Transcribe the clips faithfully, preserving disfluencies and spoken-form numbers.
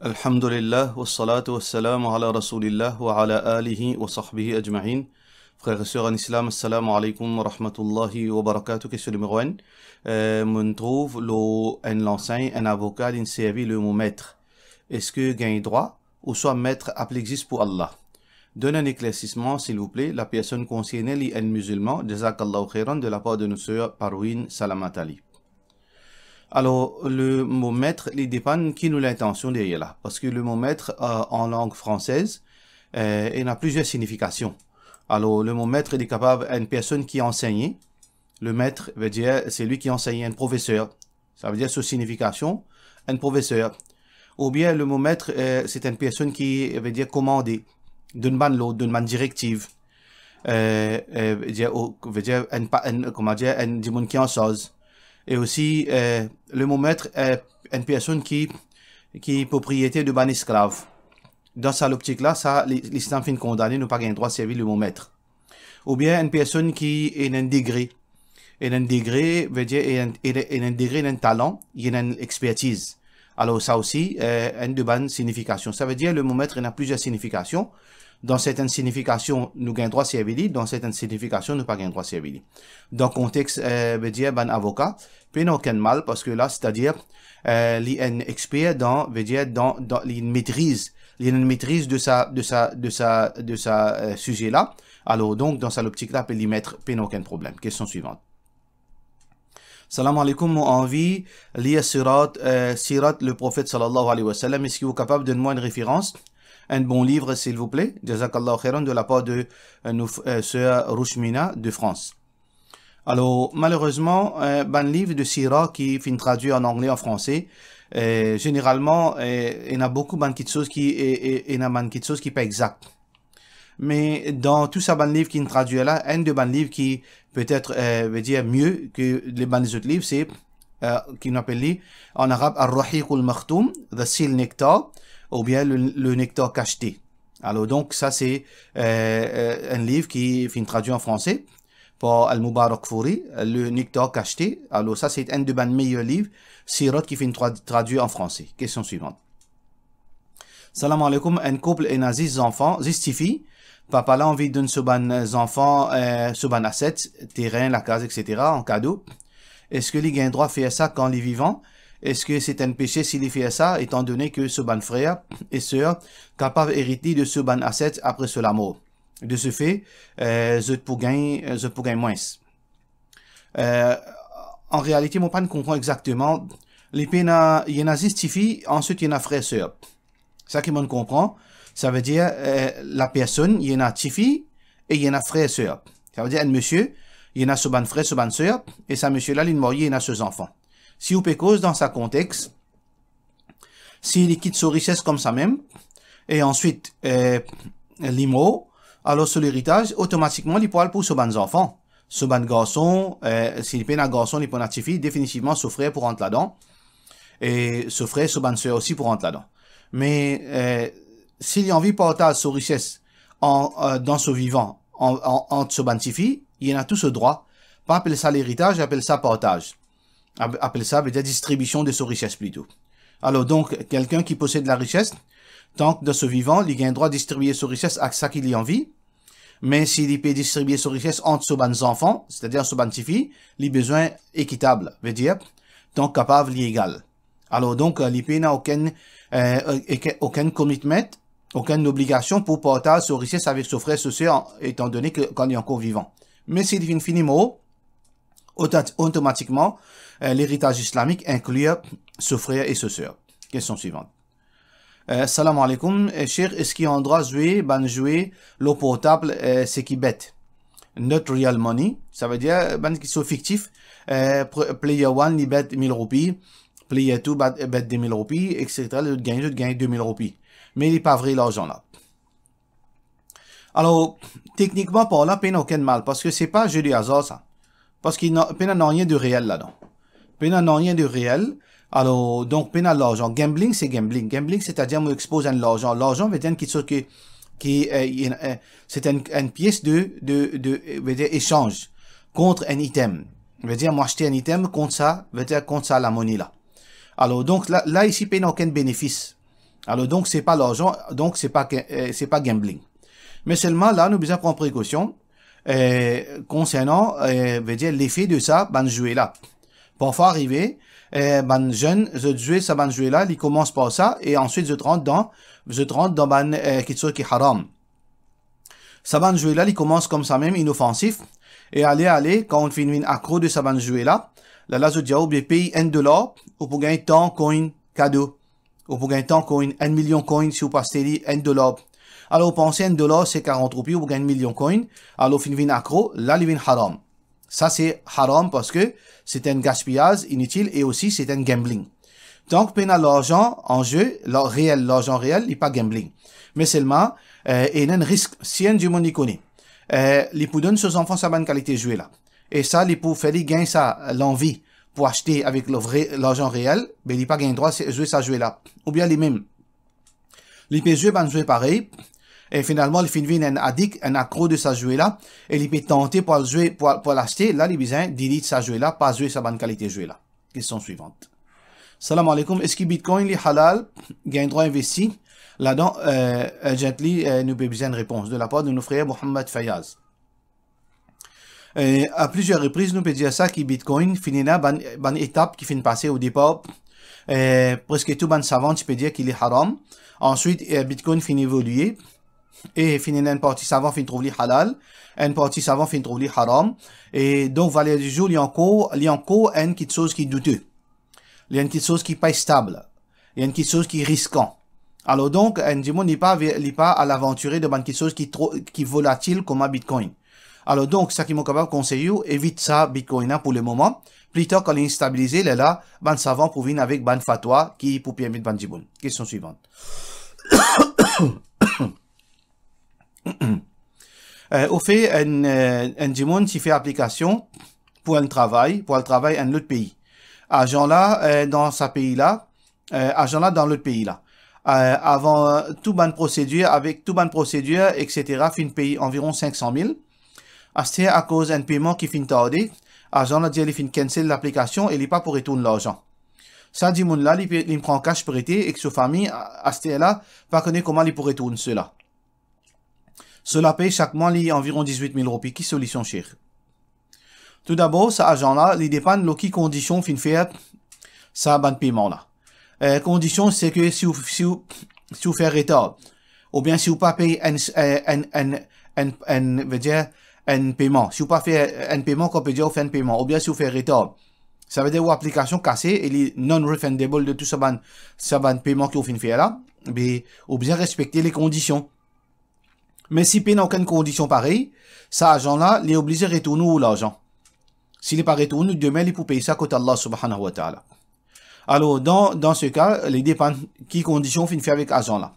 Alhamdulillah, wassalatu wassalamu ala Rasoulillah wa ala alihi wa sahbihi ajmain. Frer e ser an Islam, assalamu alaikum wa rahmatullahi wa barakatuh. Kestion nimero enn. Eh, mo'nn trouv lor enn lansegn, enn avoka, li'nn servi le mo met. Eski gagn drwa, ouswa met apel exis pou Allah? Donn enn eklersisman, silvouple, lapersonn konserne li enn mizilman, jazakallahu khairan, de lapar de nou ser Parwin, salamat ali. Alor, le mo met, li depann ki nou lintansion deryer la. Parski le mo met, eh, an lang fransez, eh, ena plizier signifikasion. Alor, le mo met, li kapav enn personn ki ansegne. Le met vedir selwi ki ansegne, enn profeser. Sa vedir so signifikasion, enn profeser. Oubien le mo met, eh, se enn personn ki vedir komande, donn bann lord, donn bann direktiv. Eh, eh, vedir, o, vedir enn pa, enn, kouma dir, enn dimoun ki ansarz. E osi, eh, le mo met, eh, enn personn ki, ki propriyeter de bann esklav. Dan sa loptik la, sa, li, Lislam finn kondane, nou pa gagn drwa servi le mo met. Oubien enn personn ki ena enn degre. Ena enn degre, vedir ena enn, ena, ena enn degre, ena enn talan, ena enn expertiz. Alor sa osi, eh, enn de bann signifikasion. Sa vedir le mo met ena plizier signifikasion. Dan sertenn signifikasion, nou gagn drwa servi li, dan sertenn signifikasion, nou pa gagn drwa servi li. Dan kontex, eh, vedir bann avoka, pena okenn mal, parski la, setadir, eh, li enn exper dan, vedir dan, dan, li metriz, li ena enn metriz de sa, de sa, de sa, de sa, eh, size la. Alor donk, dan sa loptik la, apel li met, pena okenn problem. Kestion swivan. Salam alaikum, mo anvi lir Sirat, eh, Sirat le Profet sallallahu alayhi wa sallam. Eski ou kapav donn mwa enn referans, enn bon liv, silvouple? Jazakallahu khairan, de lapar de, eh, nou, eh, ser Rushmina de Frans. Alor, malerezman, eh, bann liv de sira ki finn tradwir an angle, an franse, eh, zeneralman, eh, ena boukou bann kitsoz ki, e, e, ena bann kitsoz ki pa exak. Me dan tou sa bann liv ki finn tradwir la, enn de bann liv ki petet, eh, vedir mie ki le bann lezot liv, se, eh, ki nou apel li, an arab, Ar-Rahiqul Makhtoum, The Seal Nectar, oubien le, le Nectar Cacheté. Alor donk, sa se, eh, eh, enn liv ki finn tradwir an franse par Al-Mubarakfuri, Le Nectar Cacheté. Alor sa se enn de bann meyer liv sirat ki finn tra-, tradwir an franse. Kestion swivan. Salam alaikum, enn koup ena zis zanfan, zis tifi. Papa la anvi donn so bann zanfan, eh, so bann aset, terin, lakaz, et cetera, an kado. Eski li gagn drwa fer sa kan li vivan? Eski se enn pese si li fer sa, etandone ki so bann frer e ser kapav erit li de so bann aset apre so lamor? De ce fait, eh, zot pou gagn, zot pou gagn mwins. Eh, an realite, mo pa konpran exakteman. Li pena, ena zis tifi, answit ena frer, ser. Sa ki mo konpran, sa vedir, eh, lapersonn, ena tifi e ena frer, ser. Sa vedir enn misie, ena so bann frer, so bann ser, e sa misie la, li marye, ena so zanfan. Si ou pe koz dan sa kontex, si li kit so rises koumsa mem, e answit, eh, li mor, alor so leritaz, otomatikman, li pou al pou so bann zanfan. So bann garson, eh, si li pena garson, li pena tifi, definitivman, so frer pou rant ladan. E so frer, so bann ser osi pou rant ladan. Me, eh, si li anvi partaz so rises an, eh, dan so vivan, an, an, ant so bann tifi, ena tou so drwa. Pa apel sa leritaz, apel sa partaz. Ap-, apel sa, vedir distribision de so rises plito. Alor donk, kelkenn ki posed larises, tank dan so vivan, li gagn drwa distribie so rises ak sa ki li anvi. Me si li pe distribie so rises ant so bann zanfan, setadir so bann tifi, li bizin ekitab, vedir tank kapav li egal. Alor donk, li pena okenn, eh, oke-, okenn commitment, okenn obligasion pou partaz so rises avek so frer, so ser, etandone ki kan li ankor vivan. Me si li finn fini mor, ota-, otomatikman, eh, leritaz islamik inkli so frer e so ser. Kestion swivan. Eh, salam alaikum. Eh, Sheikh, eski ena drwa zwe bann zwe lor portab, eh, seki bet? Not real money, sa vedir, eh, bann ki so fiktif, eh, pr-, player one, li bet mil roupi, player two, bat-, bet de mil roupi, et cetera. Zot gagn, zot gagn de mil roupi. Me li pa vre larzan la. Alor, teknikman parlan, pena okenn mal, parski se pa ze de azar sa. Parski na-, pena nanye de reel ladan. Pena nanye de reel. Alor, donk, pena larzan. Gambling, se gambling. Gambling, setadir mo expoz enn larzan. Larzan vedir enn kitsoz ki, ki, eh, enn, eh, se enn, enn pies de, de, de, eh, vedir esanz kont enn item. Vedir mo aste enn item kont sa, vedir kont sa lamone la. Alor, donk, la, la isi, pena okenn benefis. Alor, donk, se pa larzan, donk, se pa ga-, eh, se pa gambling. Me selman, la, nou bizin pran prekosion, eh, konsernan, eh, vedir, lefe de sa bann zwe la. Parfwa arive, eh, bann zenn, zot zwe sa bann zwe la, li koumans par sa, e answit zot rant dan, zot rant dan bann, eh, kiksoz ki haram. Sa bann zwe la, li koumans koumsamem inofansif, e ale, ale, kan ou finn vinn akro de sa bann zwe la, la, la, zot dir ou, be pey enn dolar, ou pou gagn tan coin kado. Ou pou gagn tan coin, enn milion coin si ou pou aste li enn dolar. Alor, ou panse enn dolar se karant roupi, ou pou gagn milion coin, alor finn vinn akro, la li vinn haram. Sa se haram parski se enn gaspiyaz initil e osi se enn gambling. Tank pena larzan an ze, la-, reel, larzan reel, li pa gambling. Me selman, eh, ena enn risk. Si enn dimoun li kone, eh, li pou donn so zanfan sa bann kalite zwe la, e sa, li pou fer li gagn sa lanvi pou aste avek le vre larzan reel, be li pa gagn drwa se-, zwe sa zwe la. Oubien limem, li pe zwe bann zwe parey, e finalman, li finn vinn enn adik, enn akro de sa zwe la, e li pe tante pou al zwe, pou al, pou al aste, la, li bizin delete sa zwe la, pa zwe sa bann kalite zwe la. Kestion swivant. Salam aleykoum, eski Bitcoin li halal, gagn drwa investi ladan, eh, urgently, eh, nou pe bizin repons de lapar de nou frer Mohammad Fayaz. Eh, a plizier repriz, nou pe dir sa ki Bitcoin finn ena bann, bann etap ki finn pase o depar. Eh, preske tou bann savan ti pe dir ki li haram. Answit, eh, Bitcoin finn evolie. E finn ena enn parti savan finn trouv li halal, enn parti savan finn trouv li haram. E donk, valer di zour, li ankor, li ankor enn kiksoz ki doute. Li enn kiksoz ki pa estab, li enn kiksoz ki riskan. Alor donk, enn dimoun, li pa ve-, li pa al avantire dan bann kiksoz ki tro, ki volatil kouma Bitcoin. Alor donk, sa ki mo kapav konsey ou, evit sa Bitcoin la pou lemoman. Pli tar, kan li stabilize, lerla, bann savan pou vinn avek bann fatwa ki pou permet bann dimoun. Kestion swivant. Eh, ofer, enn, eh, enn dimoun ti fer aplikasion pou enn travay, pou al travay enn lot pei. Azan la, eh, dan sa pei la, eh, azan la dan lot pei la. Eh, avan tou bann prosedir, avek tou bann prosedir, et cetera, finn pey anviron sink san mil. Aster, akoz enn peyman ki finn tarde, azan la dir li finn cancel laplikasion e li pa pou retourn larzan. Sa dimoun la, li pe, li pran kas prete ek so fami, a-, aster la, pa kone kouma li pou retourn sela. So lapey sak mwa li anviron dizwit mil roupi. Ki solision, Sheikh? Toudabor, sa azan la, li depann lor ki kondision ou finn fer sa bann peyman la. Eh, kondision, se ke si ou, si ou, si ou fer retar, oubien si ou pa pey enn, eh, enn, enn, enn, enn, vedir, enn peyman. Si ou pa fer enn peyman, kan pe dir ou fer enn peyman, oubien si ou fer retar, savedir ou aplikasion kase e li non-refundable de tou sa bann, sa bann peyman ki ou finn fer la, be, ou bizin respekte le kondision. Me si pena okenn kondision parey, sa azan la, li oblize retourn ou larzan. Si li pa retourn ou, demin li pou pey sa kot Allah Subhanahu wa Ta'ala. Alor, dan, dan se ka, li depann ki kondision ou finn fer avek azan la.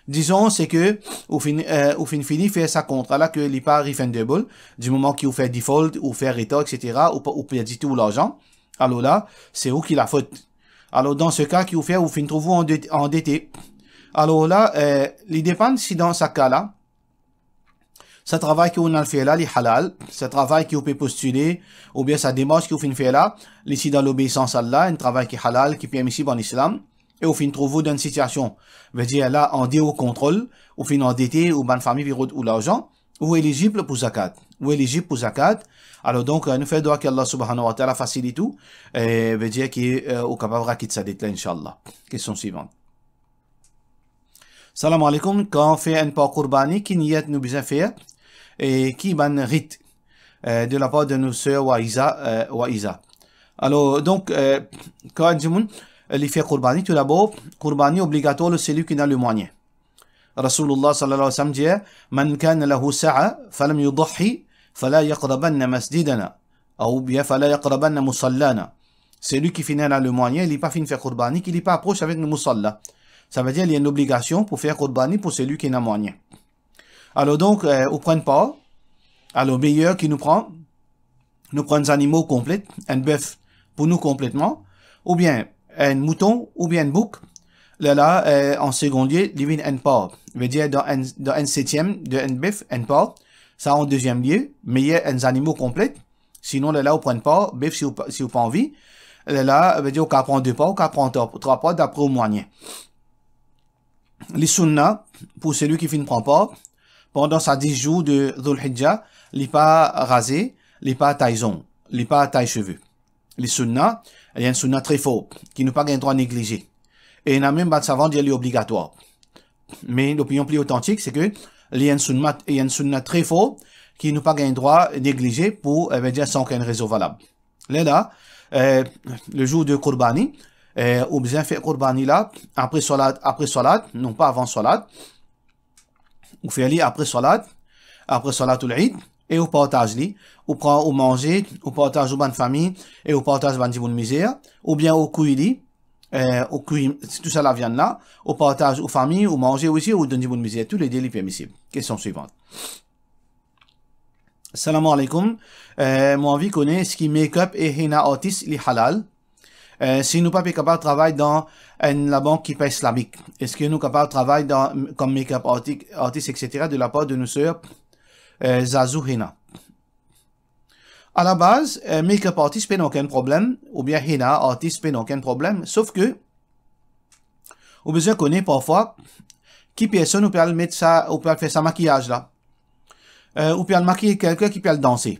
Dizon, se ke ou finn, eh, ou finn fini fer sa kontra la, ke li pa refundable, di moman ki ou fer default, ou fer retar, et cetera, ou pa, ou perdi tou larzan. Alor la, se ou ki lafot. Alor, dan se ka ki ou fer, ou finn trouv ou ande-, andete. Alor la, eh, li depann si dan sa ka la, sa travay ki ou al fer la, li halal, sa travay ki ou pe postile, oubien sa demars ki ou finn fer la, li ti dan lobeisans Allah, enn travay ki halal, ki permisib an Islam, e ou finn trouv ou dan enn sitiasion, vedir la, an deor kontrol, ou finn andete, ou bann fami pe rod ou larzan, ou elizib pou zakat. Ou elizib pou zakat. Alor donk, eh, nou fer dwa ki Allah Subhanahu wa Ta'ala fasilit ou, eh, vedir ki, eh, ou kapav rakit sa det la, inshallah. Kestion swivant. Salam aleykoum, kan fer enn par kourbani, ki niyat nou bizin fer, e ki bann rit, eh, de lapar de nou ser Waiza, eh, Waiza. Alor, donk, eh, kan enn dimoun, eh, li fer kourbani, toudabor, kourbani obligatwar lor seli ki ena lemwayin. Rasoulullah sallallahu alayhi wa sallam dir, "Man kana lahu sa'a, falam yudahhi, fala yaqrabanna masjidana, oubien fala yaqrabanna musallana." Seli ki finn ena lemwayin, li pa finn fer kourbani, ki li pa apros avek nou musalla. Savedir, li ena enn obligasion pou fer kourbani pou seli ki ena mwayin. Alor donk, eh, ou pran par, alor meyer ki nou pran, nou pran zanimo konplet, enn bef pou nou konpletman, oubien enn mouton, oubien enn bouk. Lerla, eh, an segonn lie, li vinn enn par. Vedir dan enn, dan enn setiem de enn bef, enn par. Sa an deziem lie, meyer enn zanimo konplet. Sinon, lerla ou pran par, bef si ou pa, si ou pa anvi. Lerla, vedir ou kapav pran de par, ou kapav pran trwa, trwa par dapre ou mwayin. li sunna pou selwi ki finn pran par, pandan sa dis zour de Dhul Hijja, li pa raze, li pa tay zong, li pa tay seve. Li sunna, li enn sunna tre for, ki nou pa gagn drwa neglize. E ena mem bann savan dir li obligatwar. Me lopinion pli otantik, se ke li enn sunna, li enn sunna tre for, ki nou pa gagn drwa neglize pou, eh, vedir san okenn rezon valab. Lerla, eh, le zour de Kourbani, eh, ou bizin fer Kourbani la, apre salat, apre salat, non pa avan salat, ou fer li apre salat, apre salatul Eid, e ou partaz li, ou pran ou manze, ou partaz ou bann fami, e ou partaz bann dimoun mizer, oubien ou kwi li, eh, ou kwi tou sa laviann la, ou partaz ou fami, ou manze osi, ou donn dimoun mizer, toulede li permisib. Kestion swivan. Salam aleykoum. Eh, mo anvi kone eski make-up e henna artist li halal? Eh, si nou pa pe kapav travay dan enn labank ki pa islamik, eski nou kapav travay dan, kom make-up arti-, artist, et cetera, de lapar de nou ser, eh, Zazou Henna? A la baz, eh, make-up artist pena okenn problem, oubien henna artist pena okenn problem, sof ke ou bizin kone parfwa ki personn ou pe al met sa, ou pe al fer sa makiyaz la. Eh, ou pe al makiye kelkenn ki pe al danse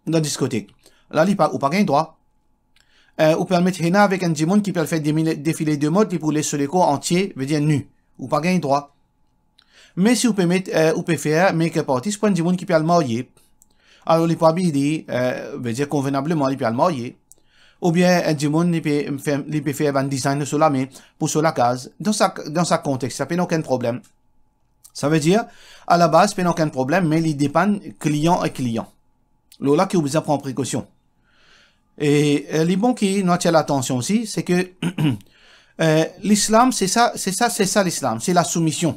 dan diskotek. La, li pa, ou pa gagn drwa. Eh, ou pe al met henna avek enn dimoun ki pe al fer demile-, defile de mod, li pou les so lekor antie, vedir ni. Ou pa gagn drwa. Me si ou pe met, eh, ou pe fer make-up artist pou enn dimoun ki pe al marye, alor li pou abiy li, eh, vedir konvenableman, li pe al marye. Oubien enn dimoun li pe fer, li pe fer bann design lor so lame pou so lakaz. Dan sa, dan sa kontex, sa pena okenn problem. Savedir, a la baz, pena okenn problem, me li depann klian ek klian. Lor la ki ou bizin pran prekosion. E, eh, li bon ki nou atir latansion osi, se ke, eh, lislam, se sa, se sa, se sa lislam, se lasoumision.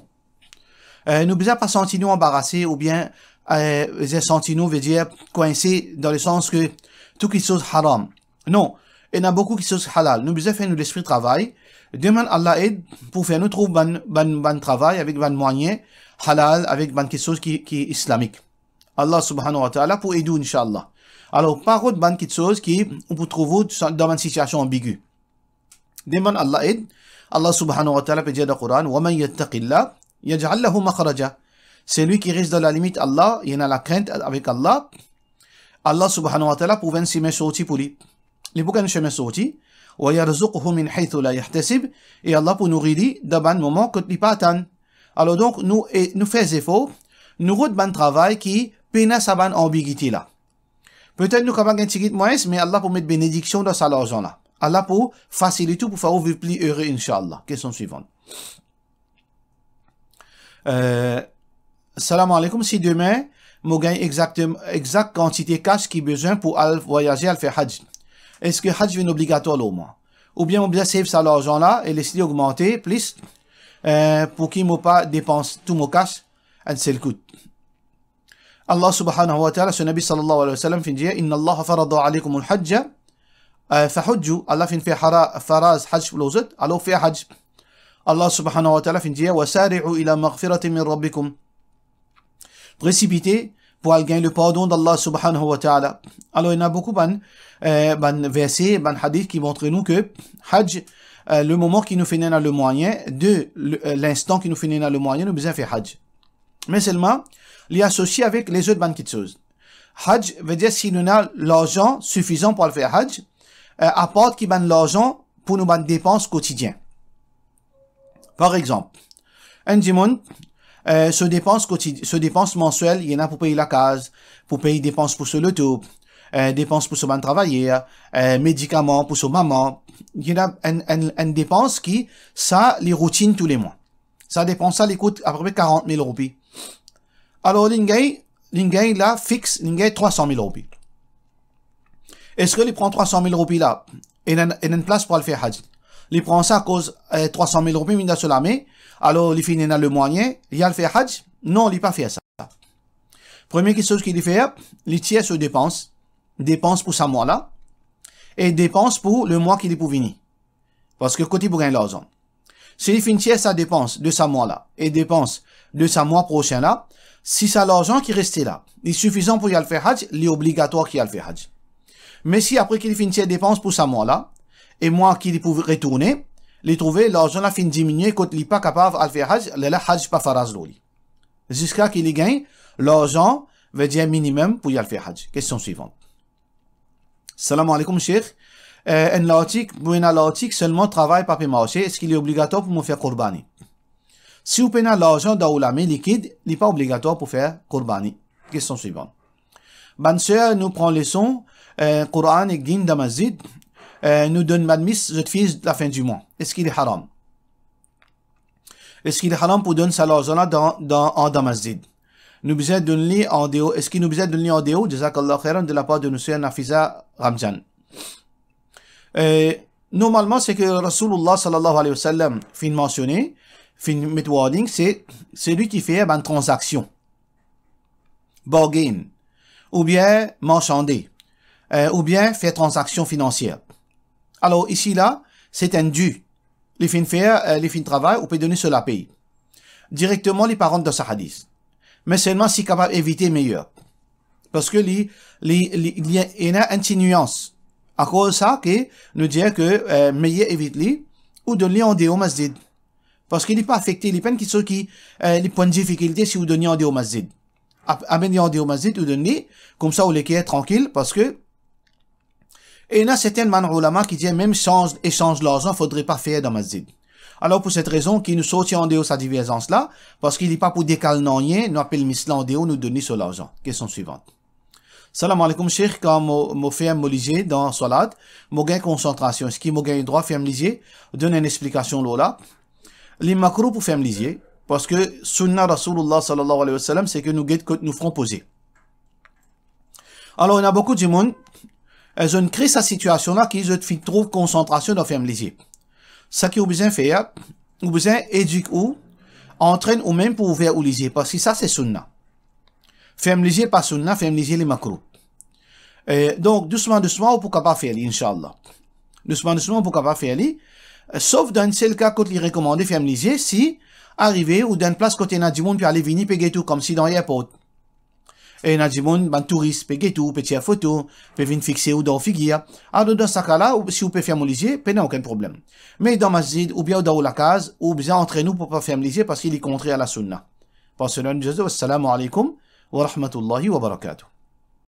Eh, nou bizin pa santi nou anbarase oubien, eh, santi nou, vedir, kwinse, dan lesans ke tou kiksoz haram. Non, ena boukou kiksoz halal. Nou bizin fer nou lespri travay, demann Allah ed pou fer nou trouv bann, bann, bann travay avek bann mwayin halal, avek bann kiksoz ki, ki islamik. Allah subhanahu wa ta'ala pou ed ou, inshallah. Alor, pa rod bann kiksoz ki ou pou trouv ou sa-, dan bann sitiasion anbigi. Demann Allah ed. Allah subhanahu wa ta'ala pe dir dan Koran, "Wa man yattaqillah yaj'al lahu makhraja." Selwi ki res dan lalimit Allah, li ena lakrint avek Allah, Allah subhanahu wa ta'ala pou trouv enn sime sorti pou li. Li pou gagn sime sorti. "Wa yarzuqhu min haythu la yahtasib." E Allah pou nouri li dan bann moman kot li pa atann. Alor donk, nou, e, nou fer zefor, nou rod bann travay ki pena sa bann anbigite la. Petet nou kapav gagn tigit mwins, me Allah pou met benediksion dan sa larzan la. Allah pou fasilit ou, pou fer ou viv pli ere, inshallah. Kestion swivan. Eh, salam aleykoum, si demin mo gagn exaktem-, exakt kantite kas ki bizin pou al vwayaze, al fer haj, eski haj vinn obligatwar lor mwa? Oubien mo bizin save sa larzan la e les li ogmante plis, eh, pou ki mo pa depans tou mo kas enn sel kout? Allah subhanahu wa ta'ala, so Nabi sallallahu alayhi wa sallam finn dir, "Inna Allaha farada alaykumul hajja, eh, fahujju." Allah finn fer hara-, faraz haj lor zot, alor fer haj. Allah subhanahu wa ta'ala finn dir, "Wa sari'u ila maghfiratin min rabbikum." Presipite pou al gagn le pardon d'Allah subhanahu wa ta'ala. Alor, ena boukou bann, eh, bann verse, bann hadith ki montre nou ke haj, eh, le moman ki nou finn ena le mwayin, de le, eh, linstan ki nou finn ena le mwayin, nou bizin fer haj. Me selman, li asosie avek lezot bann kiksoz. Haj, vedir si nou ena larzan sifizan pou al fer haj, eh, apart ki bann larzan pou nou bann depans kotidien. Par exanp, enn dimoun, eh, so depans kotid-, so depans mansiel, li ena pou pey lakaz, pou pey depans pou so loto, eh, depans pou so bann travayer, eh, medikaman pou so mama, li ena enn, enn, enn depans ki, sa, li routinn tou le mwa. Sa depans sa, li kout apepre karant mil roupi. Alor, li gagn, li gagn la fix, li gagn trwa san mil roupi. Eski li pran trwa san mil roupi la, ena, ena enn plas pou al fer haj? Li pran sa akoz, eh, trwa san mil roupi vinn dan so lame, alor li finn ena le mwayin, li al fer haj? Non, li pa fer sa. Premie kiksoz ki li fer, li tir so depans, depans pou sa mwa la, e depans pou le mwa ki li pou vini. Parski kot li pou gagn larzan? Si li finn tir sa depans de sa mwa la e depans de sa mwa prosin la, si sa larzan ki reste la, li sifizan pou li al fer haj, li obligatwar ki al fer haj. Me si apre ki li finn tir depans pou sa mwa la, e mwa ki li pou retourne, li trouve larzan la finn diminie kot li pa kapav al fer haj, lerla haj pa faraz lor li. Ziska ki li gagn larzan, vedir minimem pou li al fer haj. Kestion swivan. Salam aleykoum, Sheikh. Eh, enn lartik, pou ena lartik, selman travay pa pe marse, eski li obligatwar pou mo fer kourbani? Si ou pena larzan dan ou lame likid, li pa obligatwar pou fer kourbani. Kestion swivan. Bann ser, nou pran leson, eh, Koran ek din dan masjid, eh, nou donn bann mis zot fiz lafin di mwa. Eski li haram? Eski li haram pou donn sa larzan la dan, dan, an, dan masjid? Nou bizin donn li andeor, eski nou bizin donn li andeor? Jazakallah khairan, de lapar de nou ser Nafiza Ramzan. Eh, normalman, seki Rasoulullah sallallahu alayhi wa sallam finn mansione, finn met wording, se selwi ki fer bann tranzaksion, bargain, oubien marsande, eh, oubien fer tranzaksion finansier. Alor, isi la, se enn due. Li finn fer, eh, li finn travay, ou pe donn li so lapey. Direkteman, li pa rant dan sa hadis. Me selman si kapav evite, meyer. Parski li, li, li, li ena enn ti nians. Akoz sa ke nou dir ke, eh, meyer evit li, ou donn li andeor masjid. Parski li pa afekte, li pa enn kiksoz ki, eh, li pou enn difikilte si ou donn li andeor masjid. Ap-, amenn li andeor masjid, ou donn li, koumsa ou leker trankil, parski ena sertin bann oulama ki dir mem sanz, esanz larzan, fodre pa fer dan masjid. Alor, pou set rezon ki nou sorti andeor sa diverzans la, parski li pa pou dekal nanye, nou apel mis la andeor, nou donn li so larzan. Kestion swivan. Salam aleykoum, Sheikh, kan mo, mo ferm mo lizie dan swalad, mo gagn konsantrasion. Eski mo gagn drwa ferm lizie? Donn enn explikasion lor la. Li makrou pou ferm lizie, parski sunna Rasoulullah sallallahu alayhi wa sallam, seki nou get kot nou fron poze. Alor, ena boukou dimoun, eh, zot kre sa sitiasion la ki zot finn trouv konsantrasion dan ferm lizie. Seki ou bizin fer, ou bizin edik ou, antrenn ou mem pou ouver ou lizie, parski sa se sunna. Ferm lizie pa sunna, ferm lizie li makrou. Eh, donk, dousman, dousman, ou pou kapav fer li, inshallah. Dousman, dousman, ou pou kapav fer li. Eh, sof dan enn sel ka kot li rekomande ferm lizie, si arive ou dan enn plas kot ena dimoun pe ale vini, pe get ou, koumsi dan airport. Ena dimoun, bann touris, pe get ou, pe tir foto, pe vinn fixe ou dan ou figir. Alor, dan sa ka la, ou, si ou pe ferm ou lizie, pena okenn problem. Me dan masjid, oubien dan ou lakaz, ou bizin antrenn ou pou pa ferm lizie, parski li kontrer a la sunna. Personel, je dis, assalamu alaikum wa rahmatullahi wa barakatuh.